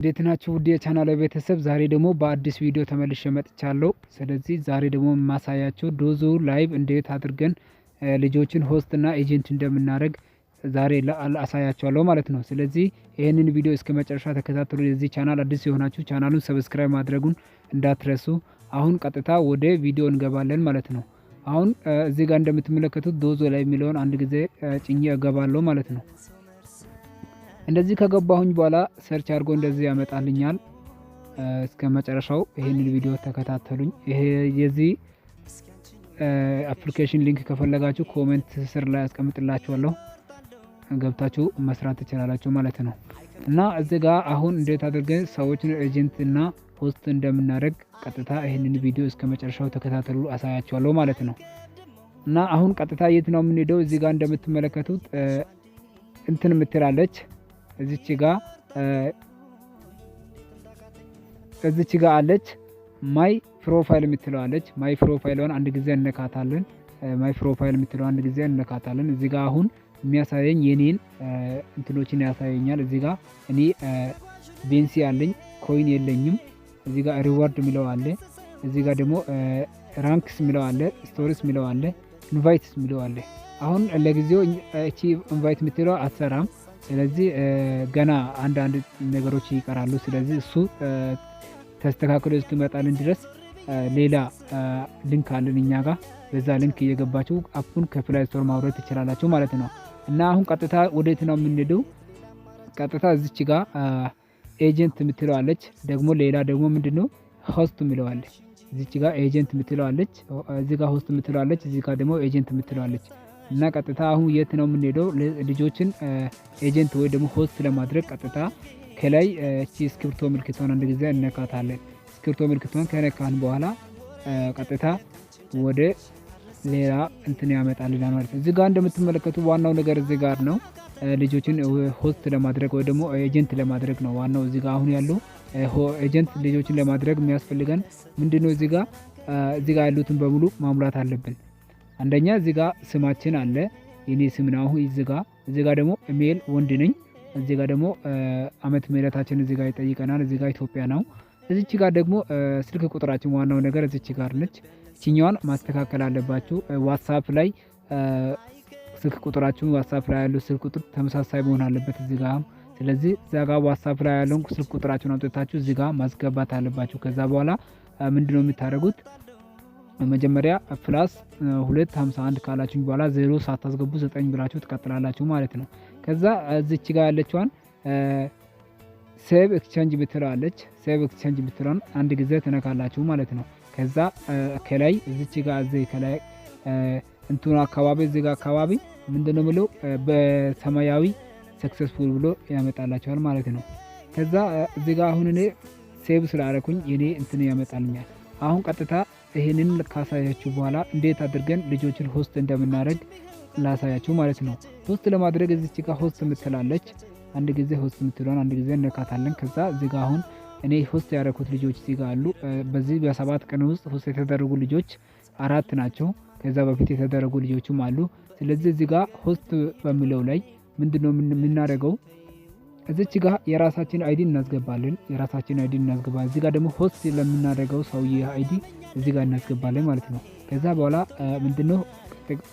እንዴት ናችሁ ውድ የቻናል ቤተሰብ? ዛሬ ደግሞ በአዲስ ቪዲዮ ተመልሼ መጥቻለሁ። ስለዚህ ዛሬ ደግሞ የማሳያችሁ ዶዞ ላይቭ እንዴት አድርገን ልጆችን host እና agent እንደምናደርግ ዛሬ አሳያችኋለሁ ማለት ነው። ስለዚህ ይህንን ቪዲዮ እስከ መጨረሻ ተከታተሉ። የዚህ ቻናል አዲስ የሆናችሁ ቻናሉን subscribe ማድረጉን እንዳትረሱ። አሁን ቀጥታ ወደ ቪዲዮ እንገባለን ማለት ነው። አሁን እዚህ ጋር እንደምትመለከቱት ዶዞ ላይቭ የሚለውን አንድ ጊዜ ጭኜ እገባለሁ ማለት ነው። እንደዚህ ከገባሁኝ በኋላ search አድርጎ እንደዚህ ያመጣልኛል። እስከ መጨረሻው ይሄንን ቪዲዮ ተከታተሉኝ። ይሄ የዚህ application link ከፈለጋችሁ comment ስር ላይ አስቀምጥላችኋለሁ፣ ገብታችሁ መስራት ትችላላችሁ ማለት ነው። እና እዚህ ጋር አሁን እንዴት አድርገን ሰዎችን agent እና host እንደምናደርግ ቀጥታ ይህንን ቪዲዮ እስከ መጨረሻው ተከታተሉ፣ አሳያችኋለሁ ማለት ነው። እና አሁን ቀጥታ የት ነው የምንሄደው? እዚህ ጋር እንደምትመለከቱት እንትን የምትላለች እዚች ጋ አለች፣ my profile የምትለው አለች። My profile ን አንድ ጊዜ እነካታለን። My profile የምትለው አንድ ጊዜ እነካታለን። እዚህ ጋር አሁን የሚያሳየኝ የኔን እንትኖችን ያሳየኛል። እዚህ ጋር እኔ ቤንሲ አለኝ፣ coin የለኝም። እዚህ ጋር reward የሚለው አለ። እዚህ ጋር ደግሞ ranks የሚለው አለ፣ stories የሚለው አለ፣ invites የሚለው አለ። አሁን ለጊዜው እቺ invite የምትለው አትሰራም። ስለዚህ ገና አንዳንድ ነገሮች ይቀራሉ። ስለዚህ እሱ ተስተካክሎ እስኪመጣልን ድረስ ሌላ link አለን እኛ ጋር። በዛ link እየገባችሁ app ኡን ከ Play Store ማውረድ ትችላላችሁ ማለት ነው። እና አሁን ቀጥታ ወዴት ነው የምንሄደው? ቀጥታ እዚች ጋር agent የምትለው አለች። ደግሞ ሌላ ደግሞ ምንድነው host የሚለው አለ። እዚች ጋር agent የምትለው አለች። እዚህ ጋር host የምትለው አለች። እዚህ ጋር ደግሞ agent የምትለው አለች። እና ቀጥታ አሁን የት ነው የምንሄደው? ልጆችን agent ወይ ደግሞ host ለማድረግ ቀጥታ ከላይ እቺ እስክሪብቶ ምልክቷን አንድ ጊዜ እነካታለን። እስክሪብቶ ምልክቷን ከነካን በኋላ ቀጥታ ወደ ሌላ እንትን ያመጣልናል ማለት ነው። እዚህ ጋር እንደምትመለከቱ ዋናው ነገር እዚህ ጋር ነው። ልጆችን host ለማድረግ ወይ ደግሞ agent ለማድረግ ነው ዋናው እዚህ ጋር አሁን ያለው። Agent ልጆችን ለማድረግ የሚያስፈልገን ምንድነው? እዚህ ጋር ያሉትን በሙሉ ማሙላት አለብን። አንደኛ እዚህ ጋር ስማችን አለ። የኔ ስም ነው አሁን እዚህ ጋር ደግሞ male ወንድ ነኝ። እዚህ ጋር ደግሞ ዓመተ ምህረታችን እዚህ ጋር ይጠይቀናል። እዚህ ጋር ኢትዮጵያ ነው። እዚች ጋር ደግሞ ስልክ ቁጥራችን፣ ዋናው ነገር እዚች ጋር ነች። ይችኛዋን ማስተካከል አለባችሁ። WhatsApp ላይ ስልክ ቁጥራችሁን፣ WhatsApp ላይ ያለው ስልክ ቁጥር ተመሳሳይ መሆን አለበት እዚህ ጋር። ስለዚህ እዛ ጋር WhatsApp ላይ ያለውን ስልክ ቁጥራችሁን አምጥታችሁ እዚህ ጋር ማስገባት አለባችሁ። ከዛ በኋላ ምንድነው የምታደርጉት? መጀመሪያ +251 ካላችሁ በኋላ 0 ሳታስገቡ 9 ብላችሁ ትቀጥላላችሁ ማለት ነው። ከዛ እዚች ጋር ያለችዋን save exchange ምትለዋለች። Save exchange ምትለዋን አንድ ጊዜ ትነካላችሁ ማለት ነው። ከዛ ከላይ እዚች ጋር እዚህ ከላይ እንትኑ አካባቢ፣ እዚህ ጋር አካባቢ ምንድነው ብሎ በሰማያዊ successful ብሎ ያመጣላችኋል ማለት ነው። ከዛ እዚህ ጋር አሁን እኔ save ስላደረኩኝ የኔ እንትን ያመጣልኛል። አሁን ቀጥታ ይሄንን ካሳያችሁ በኋላ እንዴት አድርገን ልጆችን host እንደምናደርግ ላሳያችሁ ማለት ነው። Host ለማድረግ እዚች ጋር host የምትላለች፣ አንድ ጊዜ host የምትለውን አንድ ጊዜ እነካታለን። ከዛ እዚህ ጋር አሁን እኔ host ያደረኩት ልጆች እዚህ ጋር አሉ። በዚህ በ7 ቀን ውስጥ host የተደረጉ ልጆች አራት ናቸው። ከዛ በፊት የተደረጉ ልጆችም አሉ። ስለዚህ እዚህ ጋር host በሚለው ላይ ምንድነው የምናደርገው? እዚች ጋር የራሳችን ID እናስገባለን። የራሳችን ID እናስገባለን። እዚህ ጋር ደግሞ host ለምናደርገው ሰውዬ ID እዚህ ጋር እናስገባለን ማለት ነው። ከዛ በኋላ ምንድነው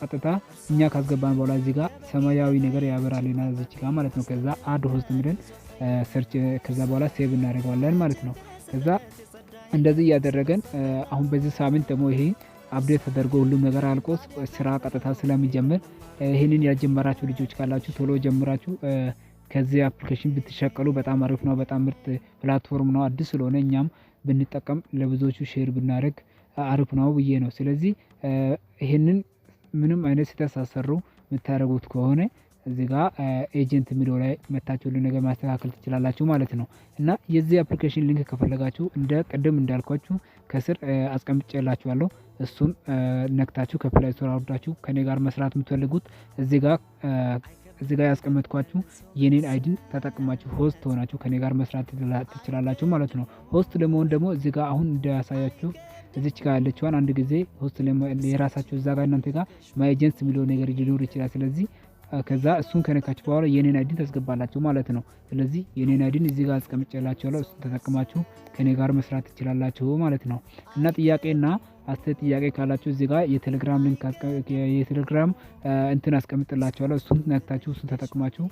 ቀጥታ እኛ ካስገባን በኋላ እዚህ ጋር ሰማያዊ ነገር ያበራልናል እዚች ጋር ማለት ነው። ከዛ add host የሚለን search፣ ከዛ በኋላ save እናደርገዋለን ማለት ነው። ከዛ እንደዚህ እያደረገን አሁን በዚህ ሳምንት ደግሞ ይሄ update ተደርጎ ሁሉም ነገር አልቆ ስራ ቀጥታ ስለሚጀምር ይህንን ያልጀመራችሁ ልጆች ካላችሁ ቶሎ ጀምራችሁ ከዚህ application ብትሸቀሉ በጣም አሪፍ ነው። በጣም ምርጥ platform ነው። አዲስ ስለሆነ እኛም ብንጠቀም፣ ለብዙዎቹ share ብናደርግ አሪፍ ነው ብዬ ነው። ስለዚህ ይህንን ምንም አይነት ስህተት ሳትሰሩ የምታደርጉት ከሆነ እዚህ ጋር agent የሚለው ላይ መታችሁ ሁሉ ነገር ማስተካከል ትችላላችሁ ማለት ነው። እና የዚህ application link ከፈለጋችሁ እንደ ቅድም እንዳልኳችሁ ከስር አስቀምጬላችኋለሁ። እሱን ነክታችሁ ከ Play Store አውርዳችሁ ከኔ ጋር መስራት የምትፈልጉት እዚህ ጋር ያስቀመጥኳችሁ የኔን ID ን ተጠቅማችሁ host ሆናችሁ ከኔ ጋር መስራት ትችላላችሁ ማለት ነው። Host ለመሆን ደግሞ እዚህ ጋር አሁን እንዳሳያችሁ እዚች ጋር ያለችዋን አንድ ጊዜ host የራሳችሁ እዛ ጋር እናንተ ጋር my agents የሚለው ነገር ሊኖር ይችላል። ስለዚህ ከዛ እሱን ከነካችሁ በኋላ የኔን ID ን ታስገባላችሁ ማለት ነው። ስለዚህ የኔን ID ን እዚህ ጋር አስቀምጬላችኋለሁ። እሱን ተጠቅማችሁ ከኔ ጋር መስራት ትችላላችሁ ማለት ነው። እና ጥያቄና አስተያየት ጥያቄ ካላችሁ እዚህ ጋር የቴሌግራም link፣ የቴሌግራም እንትን አስቀምጥላችኋለሁ። እሱን ነክታችሁ እሱን ተጠቅማችሁ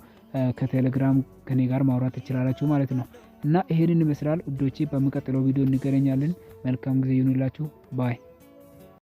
ከቴሌግራም ከኔ ጋር ማውራት ትችላላችሁ ማለት ነው። እና ይሄንን ይመስላል ውዶቼ። በሚቀጥለው ቪዲዮ እንገናኛለን። መልካም ጊዜ ይሁንላችሁ። Bye።